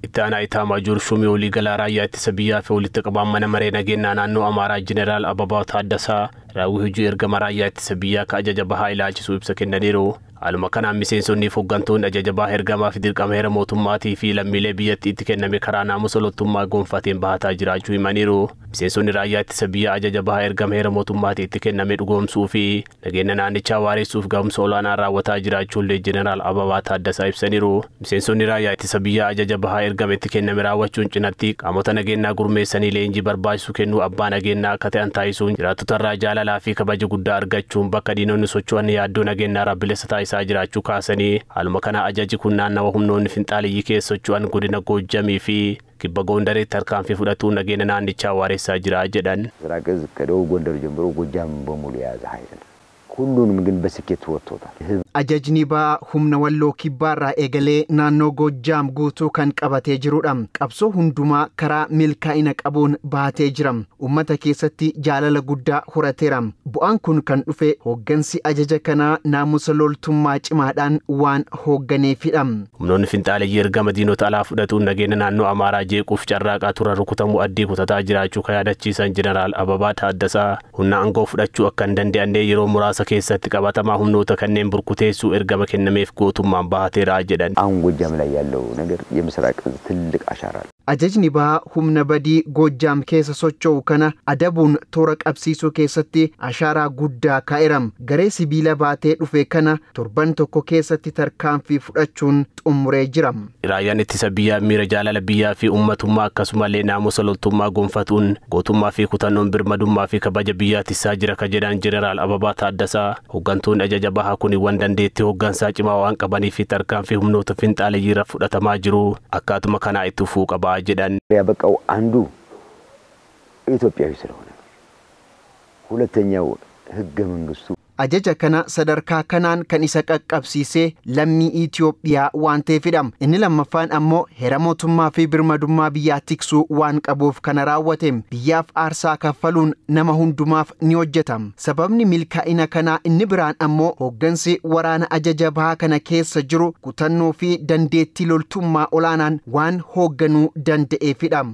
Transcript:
Itti aanaa Itaamaajoor Shuumii Waliigalaa Raayyaa Ittisa Biyyaa fi walitti qabaan mana maree nageenyaa naannoo Amaaraa Jeneraal Ababaw Taaddasaa raawwii hojii ergama Raayyaa Ittisa Biyyaa ka ajaja bahaa ilaalchisuu ibsa kennaniiru. Haaluma kanaan miseensonnii fi hooggantoonni ajaja bahaa ergamaa fi dirqama heera mootummaatii fi lammiilee biyyattii itti kenname karaa naamusa loltummaa gonfateen bahataa jiraachuu himaniiru. Miseensonni Raayyaa Ittisa Biyyaa ajaja bahaa ergama heera mootummaatii itti kenname dhugoomsuu fi nageenya naannichaa waaressuuf gahumsa olaanaa raawwataa jiraachuullee Jeneraal Ababaa Taaddasaa ibsaniiru. Miseensonni Raayyaa Ittisa Biyyaa ajaja bahaa ergama itti kenname raawwachuun cinatti qaamota nageenyaa gurmeessanii leenjii barbaachisu kennuu abbaa nageenyaa akka ta'an taasisuun jiraattotarraa jaalalaa fi kabaja guddaa argachuun bakka diinonni socho'an yaaddoo nageenyaa rabbilessa taasisaa jiraachuu kaasanii haaluma kana ajaji kun naannawa humnoonni finxaaliyyii keessa socho'an godina Goojjamii fi kibba Gondaritti tarkaanfii fudhatuun nageenya naannichaa waaressaa jira jedhan. ምስራቅ እዝ ከደቡብ ጎንደር ጀምሮ ጎጃም በሙሉ የያዘ ኃይል ነው። ሁሉንም ግን በስኬት ወጥቶታል። Ajajni bahaa humna walloo kibbaarraa eegalee naannoo Goojjaam guutuu kan qabatee jirudha. Qabsoo hundumaa karaa milkaa'ina qabuun bahatee jira. Uummata keessatti jaalala guddaa horateera. Bu'aan kun kan dhufe hooggansi ajaja kanaa naamusa loltummaa cimaadhaan waan hoogganeefidha. Humnoonni finxaaleyyii ergama diinota alaa fudhatuun nageenya naannoo Amaaraa jeequuf carraaqaa turan rukutamuu addii kutataa jiraachuu kan yaadachiisan Jeneraal Ababaa Taaddasaa humna aangoo fudhachuu akka hin danda'anne yeroo muraasa keessatti qabatamaa humnoota kanneen burkuteessuu ergama kennameef gootummaan bahateera jedhan. አሁን ጎጃም ላይ ያለው ነገር የምስራቅ እዝ ትልቅ አሻራ አለ። Ajajni bahaa humna badii Goojjaam keessa socho'u kana adabuun toora qabsiisuu keessatti ashaaraa guddaa kaa'eera. Garee sibiila baatee dhufe kana torban tokko keessatti tarkaanfii fudhachuun xumuree jira. Raayyaan ittisa biyyaa miira jaalala biyyaa fi uummatummaa akkasumallee naamusa loltummaa gonfatuun gootummaa fi kutannoon birmadummaa fi kabaja biyyaa tissaa jira ka jedhan Jeneraal Ababaa Taaddasaa hooggantoonni ajaja bahaa kun waan dandeettii hooggansaa cimaa waan qabanii fi tarkaanfii humnoota finxaaleyyii fudhatamaa jiru akkaatuma kanaa itti fufuu qabaa jedhan. ያበቃው አንዱ ኢትዮጵያዊ ስለሆነ ነው። ሁለተኛው ህገ መንግስቱ Ajaja kana sadarkaa kanaan kan isa qaqqabsiise lammii Itoophiyaa waan ta'eefidha. Inni lammaffaan ammoo heera mootummaa fi birmadummaa biyyaa tiksuu waan qabuuf kana raawwate. Biyyaaf aarsaa kaffaluun nama hundumaaf ni hojjeta. Sababni milkaa'ina kanaa inni biraan ammoo hooggansi waraana ajaja bahaa kana keessa jiru kutannoo fi dandeettii loltummaa olaanaan waan hoogganuu danda'eefidha.